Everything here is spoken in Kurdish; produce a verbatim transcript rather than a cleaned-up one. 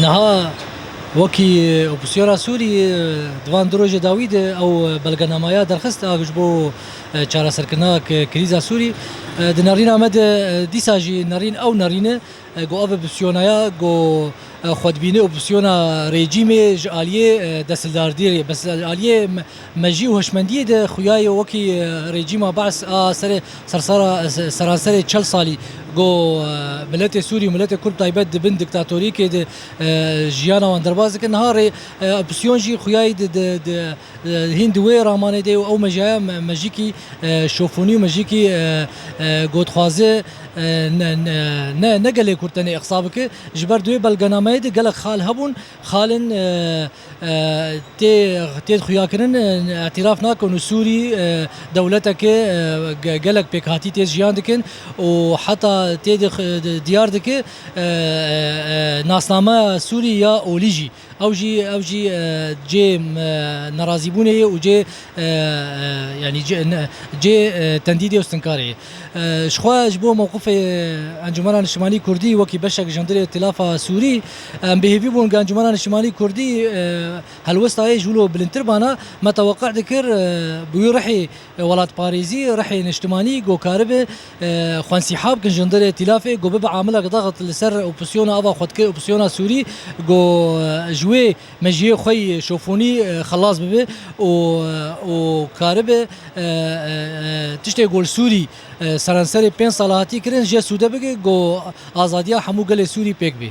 Niha wekî opozîsyona Sûrî, e, di van du rojê dawî de ew belgenameya derxist a ji bo, e, çareserkirina k-, krîza Sûrî. E, di nerîna me de, e, dîsa jî nerîn ew nerîne, e, ku ev opozîsyonaya ku, e, xwe dibîne opozîsyona rejîmê ji aliyê, e, desthildariyê, bes aliyê me-, mejî û hişmendiyê de xuya ye wekî, e, rejîma Baas a serê sersera, se-, seranserê çel salî ku, e, miletê Sûrî û miletê Kurd taybet di bin diktatoriyekê de, e, jiyana wan derbas dikin. Niha rê, e, opozîsyon jî xuya ye di, di, di, e, hîn di wê ramanê de û ew mejiyaya me-, mejîkî, e, şofonî û mejîkî, e, e, gotxwaze, e, ne, ne, ne, ne gelê Kurd tenê qisa bike. Ji ber di wê belgenameyê de gelek xal hebûn. Xalên, e, e, tê, tê xuyakirin, e, îtiraf nakin û Sûrî, e, dewleteke, e, ge-, gelek pêkhatî tê jiyan dikin û heta tê de x-, de diyar dike, e, e, e, nasname Sûrî ya olî jî. Ew jî, ew jî, e, cê, e, nerazîbûnê ye û cê, e, e, yanî cê, ne, cê, e, tendîdê û stinkarê ye. E, ji xwe ji bo mewqifê Encûmena Niştimanî Kurdî wekî beşek ji hundirê Îtîlafa Sûrî, em bi hêvî bûn ku Encûmena Niştimanî Kurdî, e, helwesta wê ji wilo bilindtir bana. Me teweqe dikir, e, bi wî rihê, e, welatparêzî, rihê niştimanî ku karibe, e, xwe însîhab kin ji hundirê Îtîlafê, ku bibe amilek daxit li ser opozîsyona ava xwe dike, opozîsyona Sûrî, ku, e, ji wê mejiyê xwe yî şofonî, e, xelas bibe û, e, û karibe, e, e, e, tiştê ku li Sûrî, e, seranserê pênc sala hatî kirin, jê sûde bike, ku azadiya hemû gelê Sûrî pêk bê.